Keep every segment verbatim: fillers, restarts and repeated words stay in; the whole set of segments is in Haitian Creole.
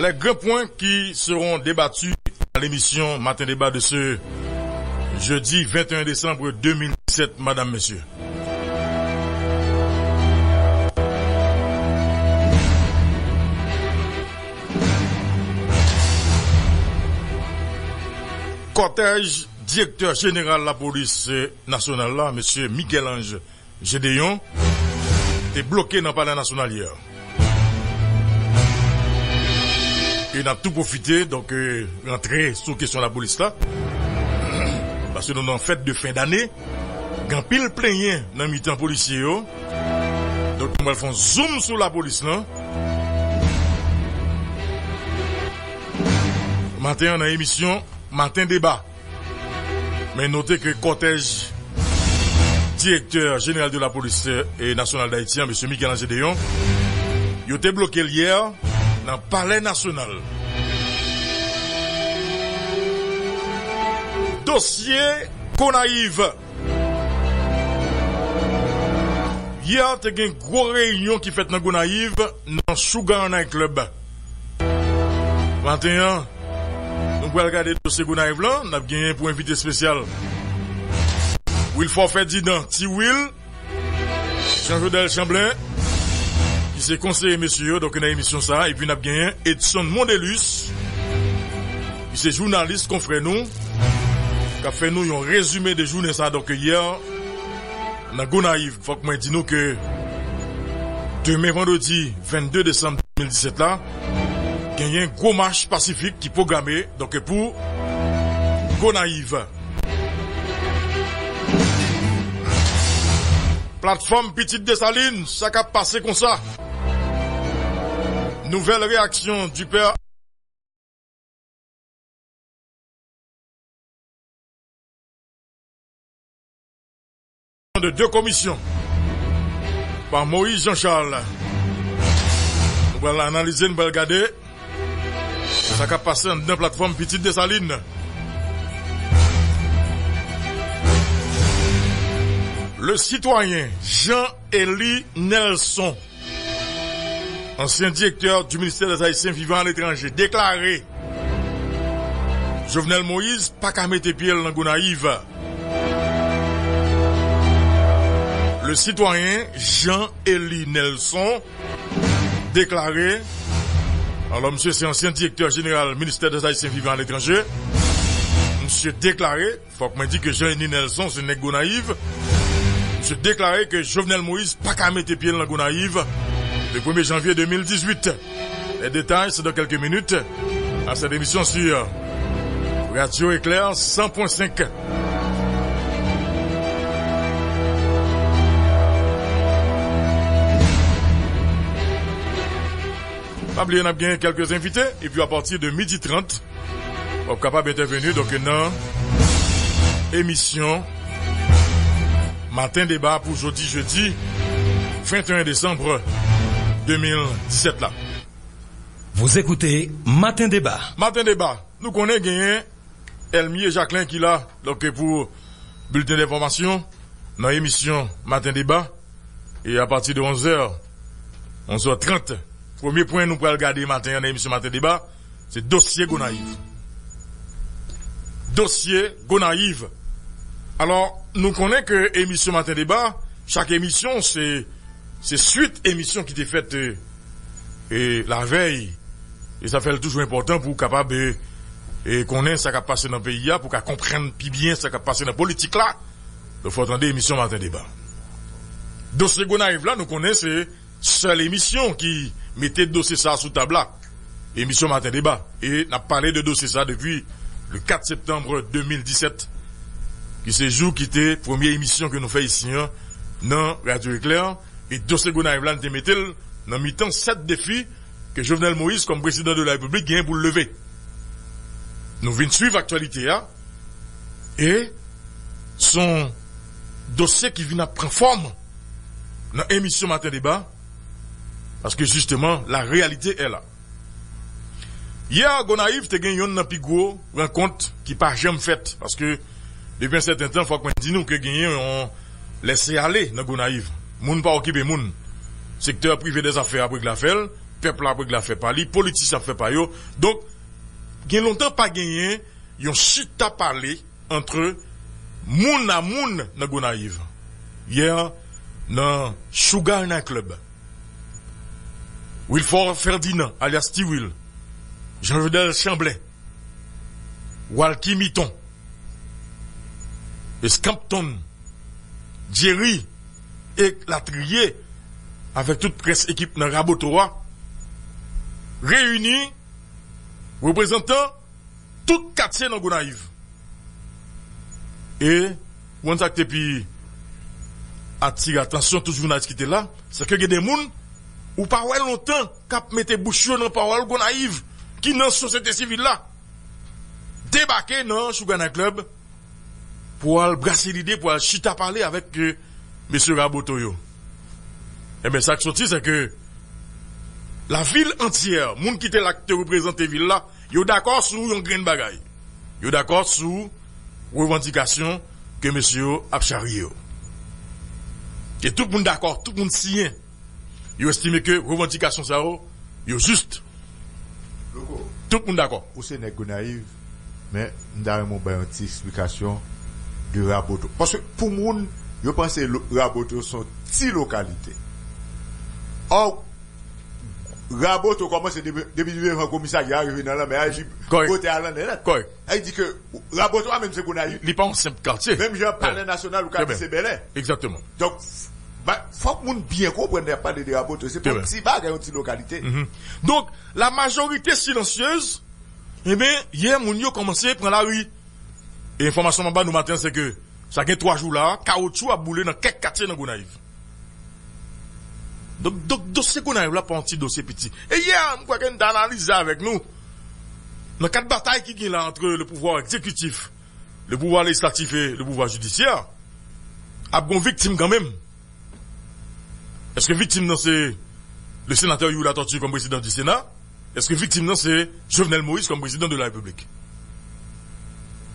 Les grands points qui seront débattus à l'émission Matin Débat de ce jeudi vingt et un décembre deux mille dix-sept, madame, messieurs. Kòtèj direktè jeneral lapolis nasyonal la, mesye Michel-Ange Gédéon, te bloke nan Palè Nasyonal yè. E n ap tou pwofite, donk, euh, rantre sou kesyon lapolis la. Paske nou nan fèt de fen dane, gen anpil plenyen nan mitan polisye yo. Donk, nou pral fè yon zoom sou lapolis lan. Maten an nan emisyon Maten Deba. Men note ke kòtèj direktè jeneral de la polis, eh, nasyonal d Ayiti an, mesye Michel-Ange Gédéon, yo te bloke l yè nan Palè Nasyonal. Dosye Gonayiv. Yè te gen gwo reyinyon ki fèt nan Gonayiv, nan Sugar Night Club. Maten an, nou pral gade dosye Gonayiv lan, n ap genyen pou envite espesyal Wilfort Ferdinand, Ti Wil, Jean Jodel Chamblin, ki se konseye mesye yo, donk nan emisyon sa a, epi n ap genyen Edson Mondelus, ki se jounalis konfrè nou, k ap fè nou yon rezime de jounen sa a, donk yè, nan Gonayiv. Fòk mwen di nou ke demen vandredi vennde desanm de mil disèt la, genyen gwo mach pasifik ki pwograme, donk, pou Gonayiv. Platfòm Pitit Desalin, sa k ap pase konsa? Nouvelle réaction du père de deux commissions par Moïse Jean-Charles. Nou pral analize, nou pral gade sa k ap pase anndan platfòm Pitit Desalin. Le citoyen Jean Élie Nelson, ansyen direktè du ministère des Haïtiens vivant à l'étranger, deklare Jovenel Moïse pa ka mete pye l nan Gonayiv. Le citoyen Jean Élie Nelson deklare, alò, misye se ansyen direktè jeneral ministè des Haïtiens vivant à l'étranger, misye deklare, fòk mwen di ke Jean Élie Nelson se nèg Gonayiv. Misye deklare ke Jovenel Moïse pa ka mete pye l nan Gonayiv le premye janvye de mil dizuit. Les détails, c'est dans quelques minutes à cette émission sur Radio Éclair cent point cinq. Pa bliye, n ap gen kèlke envite, epi apati de midi trant, w ap kapab entèveni, donk, nan emisyon Maten Deba pou jodi jedi venteyen desanm de mil disèt la. Vous écoutez Maten Deba. Maten Deba, nou konnen genyen Elmie Jacquelin ki la, donk, pou bilten enfòmasyon nan emisyon Maten Deba. E apati de onzè, onzè trant, premye pwen nou pral gade maten an nan emisyon Maten Deba, se dosye Gonayiv. Dosye Gonayiv. Alò, nou konnen ke emisyon Maten Deba, chak emisyon, se, se swit emisyon ki te fèt, e, e, lavèy. E sa fè l toujou enpòtan pou w kapab, e, e, konnen sa k ap pase nan peyi a, pou w ka konprann pi byen sa k ap pase nan politik la. Donk, fò w tande emisyon Maten Deba. Dosye Gonayiv la, nou konnen se sèl emisyon ki mete dosye sa a sou tab la. Emisyon Maten Deba. E n ap pale de dosye sa a depi le kat septanm de mil disèt, ki se jou ki te premye emisyon ke nou fè isi an nan Radyo Eklè. E dosye Gonayiv la, n te mete l nan mitan sèt defi ke Jovenel Moïse, kòm prezidan de la Repiblik, genyen pou l leve. Nou vin swiv aktyalite a, e s on dosye ki vin ap pran fòm nan emisyon Maten Deba, paske jisteman, la réalité est là. Yè, Gonayiv te gen yonn nan pi gwo rankont ki pa janm fèt, paske depi yon sèten tan, fòk mwen di nou ke genyen yon lese ale nan Gonayiv. Moun pa okipe moun. Sektè prive dèzafè ap regle afè l, pèp la ap regle afè pa li, politisyen ap fè pa yo. Donk, gen lontan pa genyen yon chita pale ant moun a moun nan Gonayiv. Yè, nan Sugar Night Club, Wilford Ferdinand, alyas Ti Wil, Jean Jodel Chamblin, Walky Miton, Escampton, Jerry, e latriye, avèk tout rès ekip nan Raboto a, reyini reprezantan tout katye nan Gonayiv. E, ou konn sa k te pi atire atansyon tout jounalis ki te la, se ke gen de moun ou pa wè lontan k ap mete bouch yo nan pawòl Gonayiv, ki nan sosyete sivil la, debake nan Sugar Night Club pou al brase lide, pou al chita pale avèk, euh, mesye Raboto yo. Enben, sa k soti, se ke lavil antyè, moun ki te la, ki te reprezante vil la, yo dakò sou yon grenn bagay. Yo dakò sou revandikasyon ke mesye yo ap charye yo. E tout moun dakò, tout moun siyen. Yo estime ke revandikasyon sa yo, yo jis. Louko, tout moun dakò. Ou se nèg Gonayiv, men m ta renmen w bay yon ti eksplikasyon de Raboto. Paske pou moun, yo panse lo-, Raboto se yon ti lokalite. Ò, Raboto kòmanse depi, depi devan komisarya a rive nan lanmè a, epi kòrèk, kote a lanmè a nèt. Kòrèk. Sa vle di ke Raboto a menm se Gonayiv. Li pa yon senp katye. Menm jan Palè Nasyonal ou ka di se Bèlè. Egzakteman. Donk, ba, fòk moun byen konprann lè y ap pale de Raboto. Se pa yon ti bagay, yon ti lokalite. Donk, la majorité silencieuse, enben, yè moun yo kòmanse pran lari. E enfòmasyon m ap ba nou maten an, se ke sa gen twa jou la, kawotchou ap boule nan kèk katye nan Gonayiv. Donk, donk, dosye Gonayiv la pa yon ti dosye piti. E yè, m kwè ke n te analize avèk nou, nan kad batay ki gen la entre le pouvoir exécutif, le pouvoir législatif et le pouvoir judiciaire, ap gon viktim kanmenm. Èske viktim nan se le sénateur Youri Latortue kòm président du Sénat? Èske viktim nan se Jovenel Moïse kòm président de la République?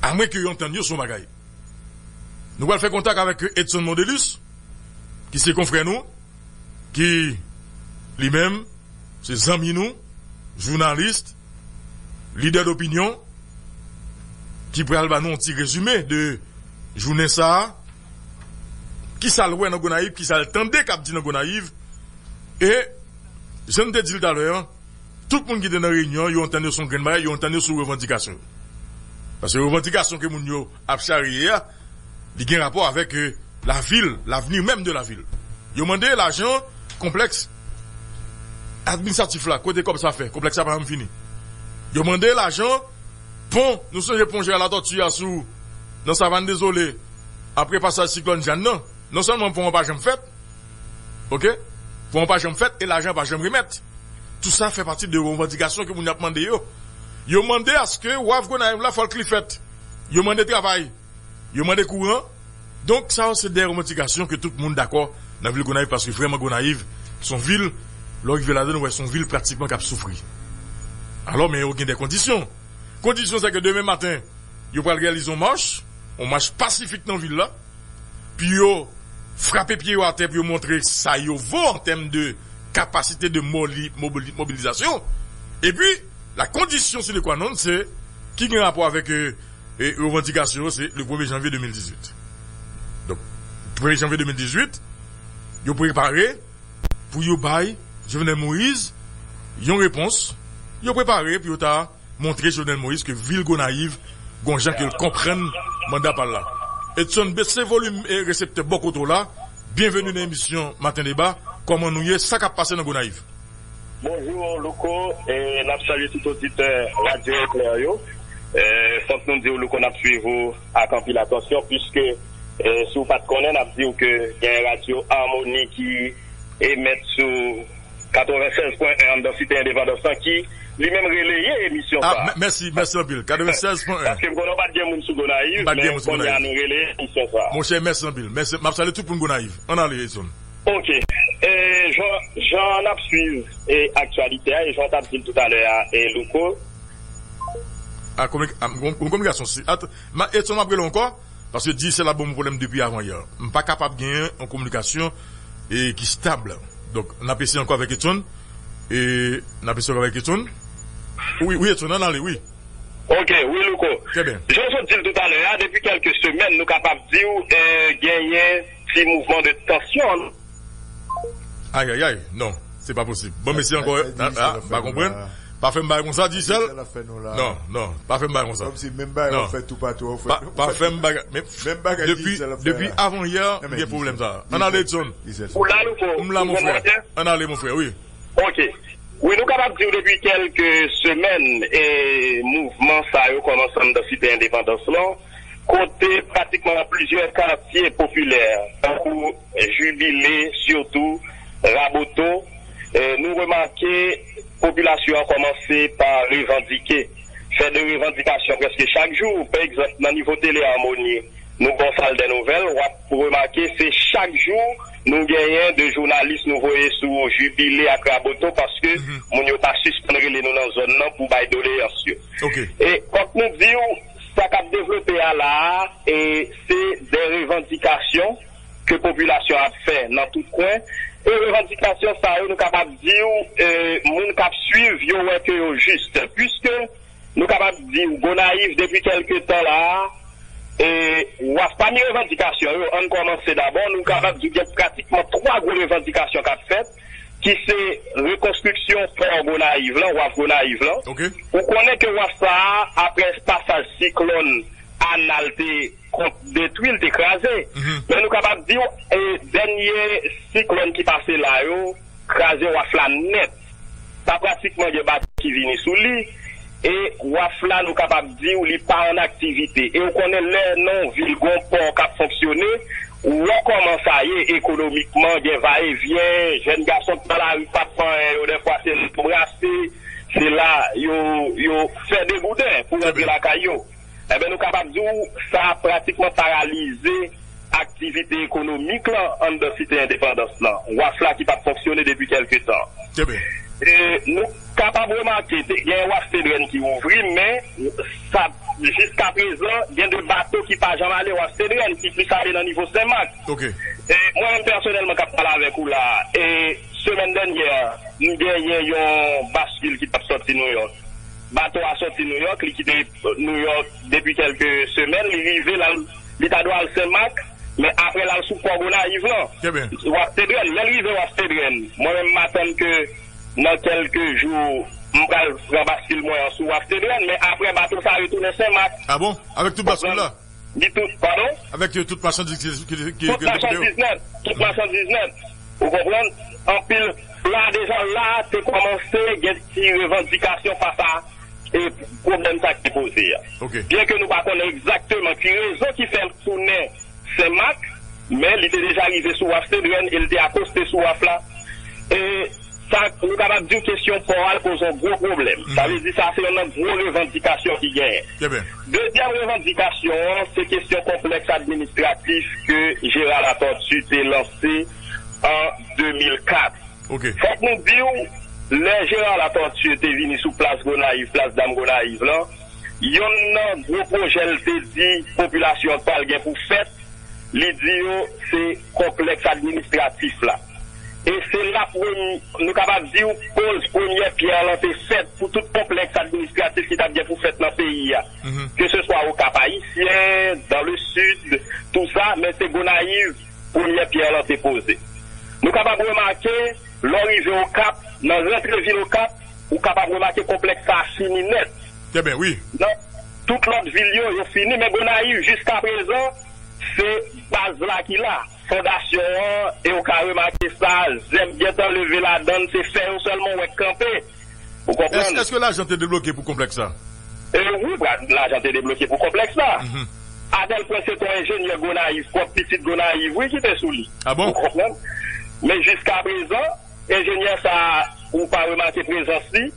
Amwen ke yo antann yo sou yon bagay. Nou pral fè kontak avèk Edson Mondelus, ki se konfrè nou, ki li menm se zanmi nou, jounalis, lidè dopinyon, ki pral ba nou yon ti rezime de jounen sa a, kisa l wè nan Gonayiv, kisa l tande k ap di nan Gonayiv, e jan n te di l talè a, tout moun ki te nan reyinyon an, yo antann yo sou yon grenn bagay, yo antann yo sou revandikasyon yo. Paske revandikasyon ke moun yo ap charye a, li gen rapò avèk, euh, lavil, l'avenir même de la ville. Yo mande lajan konplèks administratif la, kote kòb sa fè, konplèks sa pa janm fini. Yo mande lajan pon, nou sonje pon Jera Latòti a sou, nan Savann Dezole, apre pasaj siklòn Jeanne nan. Non sèlman pon an pa janm fèt, oke? Pon an pa janm fèt e lajan pa janm remèt. Tou sa fè pati de revandikasyon ke moun yo ap mande yo. Yo mande aske WAF Gonayiv la fòk li fèt. Yo mande travay. Yo mande kouran. Donk, sa yo se de revandikasyon ke tout moun dakò nan vil Gonayiv, paske vrèman Gonayiv se yon vil, lè w rive ladan l, ou wè se yon vil pratikman k ap soufri. Alò, men yo gen de kondisyon. Kondisyon se ke demen maten, yo pral reyalize yon mach, yon mach pasifik nan vil la, pou yo frape pye yo atè, pou yo montre sa yo vo an tèm de kapasite de moli-, mobili-, mobilizasyon. Epi, la condition sine qua non, se ki gen rapò avèk, euh, e revandikasyon yo, se le premye janvye de mil dizuit. Donk, premye janvye de mil dizuit, yo prepare pou yo bay Jovenel Moïse yon repons. Yo prepare pou yo ta montre Jovenel Moïse ke vil Gonayiv gon jan ke l konprann manda pa l la. Edson, bese volim e reseptè bò kote w la. Byenveni nan emisyon Maten Deba. Kòman nou ye? Sa k ap pase nan Gonayiv? Bonjou, Louko, e n ap salye tout oditè Radyo Eklè yo. E, fòk nou di w, Louko, n ap swiv ou ak anpil atansyon, piske, e, si w pa t konnen, n ap di w ke gen Radyo Amoni ki emèt sou katrevennsèz pwen en anndan Site Endepandans lan, ki li menm releye emisyon sa a. Mèsi, mèsi anpil. Katrevennsèz pwen en. Paske m konnen w pa t gen moun sou Gonayiv, men kounye a nou releye emisyon sa a. Monchè, mèsi anpil. Mèsi, m ap salye tout moun Gonayiv. Ann ale, Edson. Oke. E, jan, jan n ap swiv, e, aktyalite a, e jan w t ap di l toutalè a, e, Louko. A, kominik-, a, m gon, gon kominikasyon, si, at-, ma, Edson, m ap rele w ankò, paske di se la bon pwoblèm depi avan yè. M pa kapab genyen yon kominikasyon, e, ki stab. Donk, n ap eseye ankò avèk Edson. E n ap eseye avèk Edson. Wi, wi, Edson, ann ale, wi. Ok, wi, Louko. Trè byen. Jan w sot di l toutalè a, depi kèlke semèn, nou kapab di w, eh, genyen ti mouvman de tansyon. Ayayay, non, se pa posib. Bon, mesye, ankò, ah, ah, pa konprann. Pa fè m bagay konsa, Digicel. Non, non, pa fè m bagay konsa. Non. Pa, pa fè m bagay. Men depi, depi avan yè, m gen pwoblèm sa. Ann ale, Edson. Ou la, Louko? M la, mon frè. Ann ale, mon frè, wi. Ok. Wi, nou kapab di w depi kèlke semèn, e mouvman sa yo kòmanse anndan Site Endepandans lan, kote pratikman nan plizyè katye popilè, tankou Jibile, sitou Raboto, e nou remake popilasyon an kòmanse pa revandike, fè de revandikasyon prèske chak jou. Pa egzanp, nan nivo Tele Harmoni, nou gen yon sal dè nouvèl, w ap remake se chak jou nou genyen de jounalis nou voye sou Jibile ak Raboto paske moun yo pa sispann rele nou nan zòn nan pou bay doleyans yo. E fòk nou di w, sa k ap devlope a la a, e se de revandikasyon ke popilasyon ap fè nan tout kwen. E revandikasyon sa yo, nou kapab di w, e moun k ap swiv yo wè ke yo jis. Piske nou kapab di w, Gonayiv, depi kèlke tan la a, e, w ap, pami revandikasyon yo, ann kòmanse dabò, nou kapab di w gen pratikman twa gwo revandikasyon k ap fèt, ki se rekonstriksyon pò Gonayiv lan, waf Gonayiv lan. Ou konnen ke waf sa a, apre pasaj siklòn Ana, l te kont detwi, l te kraze. Men nou kapab di w, e, dènye siklòn ki pase la yo, kraze waf la nèt. Pa pratikman gen bato ki vini sou li. E waf la, nou kapab di w, li pa an aktivite. E w konnen lè nan yon vil gon pò k ap fonksyone, ou wè kòman sa ye ekonomikman, gen vayevyen, jèn gason k nan lari p ap fè anyen, yo dèfwa se la yo brase, se la yo, yo fè degouden pou rantre lakay yo. Enben, nou kapab di w, sa pratikman paralize aktivite ekonomik lan anndan Site Endepandans lan, waf la ki p ap fonksyone depi kèlke tan. E nou kapab remake, te gen waf Sedrèn ki ouvri, men sa, jiskaprezan, gen de bato ki pa janm ale waf Sedrèn, ki plis ale nan nivo Senmak. E mwen menm pèsonèlman k ap pale avèk ou la, e semèn dènyè, m genyen yon baskil ki t ap sòti Nouyòk. Bato a sòti Nouyòk, li kite Nouyòk depi kèlke semèn, li rive la, li ta dwe al Senmak, men apre l al sou pò Gonayiv lan. Waf Sedrèn, lè l rive waf Sedrèn, mwen menm m atann ke nan kèlke jou, m pral pran baskil mwen an sou waf Sedrèn, men apre bato sa retounen Senmak. A bon? Avèk tout baskil la? Li tout, padon? Avèk, euh, tout machandiz ki, ki, ki, tout machandiz nèt, tout machandiz nèt. Ou konprann? Anpil, la, deja la, te kòmanse gen ti revandikasyon fas a, e, pwoblèm sa ki te poze a. Byen ke nou pa konnen egzakteman ki rezon ki fè l tounen Senmak, men li te deja rive sou waf Sedrèn e l te akoste sou waf la. E sa, nou kapab di w kesyon pò a l poze yon gwo pwoblèm. Sa vle di sa se youn nan gwo revandikasyon ki genyen. Dezyèm revandikasyon an, se kesyon konplèks administratif ke Gérard Latortue te lanse an de mil kat. Fòk nou di w, lè Gérard Latortue te vini sou plas Gonayiv, plas Dam Gonayiv lan, youn nan gwo pwojè l te di popilasyon an pral gen pou fèt, li di yo se konplèks administratif la. E se la premye, nou kapab di w, poz premyè pyè lan te fèt pou tout konplèks administratif ki t ap gen pou fèt nan peyi a. Ke se swa Okap Ayisyen, dans le sud, tou sa, men se Gonayiv, premyè pyè lan te poze. Nou kapab remake, lè w rive Okap, nan rantre vil Okap, ou kapab remake konplèks sa a fini nèt. Nan tout lòt vil yo, yo fini, men Gonayiv, jiskaprezan, se baz la ki la. Fondasyon an, e ou ka remake sa, zèb gentan leve ladan l, se fè yo sèlman w wè k kanpe. Ou konprann? Èske, èske lajan te debloke pou konplèks sa? E wi, pra-, lajan te debloke pou konplèks sa. Atèl pwen se te yon enjenyè Gonayiv, pwòp pitit Gonayiv, wi, ki te sou li. A bon? Ou konprann? Men jiskaprezan, enjenyè sa a, ou pa remake prezans li,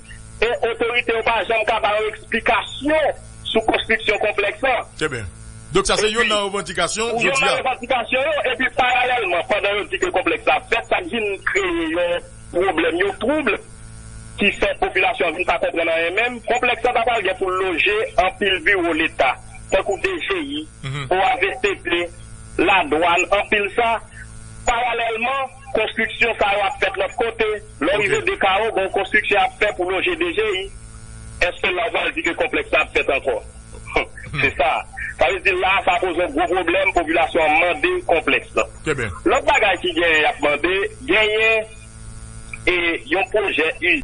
e otorite yo pa janm ka ba yo eksplikasyon sou konstriksyon konplèks lan. Trè byen. Donk, sa se youn nan revandikasyon jodi a. Youn nan revandikasyon yo, epi paralèlman, pandan yo di ke konplèks la ap fèt, sa k vin kreye yon pwoblèm, yon twoub, ki fè popilasyon an vin pa konprann anyen menm. Konplèks la ta pral gen pou l loje anpil biwo Leta, tankou D G I, O A V C P, ladwàn, anpil sa. Paralèlman, Konstriksyon sa yo ap fèt lòt kote. Lè w rive Dekawo, gen yon konstriksyon ap fè pou loje D G I. Èske la w pral di ke konplèks la ap fèt ankò? Se sa. Sa vle di la, sa poze yon gwo pwoblèm, popilasyon an mande konplèks lan. Lòt bagay ki genyen, y ap mande, genyen e yon pwojè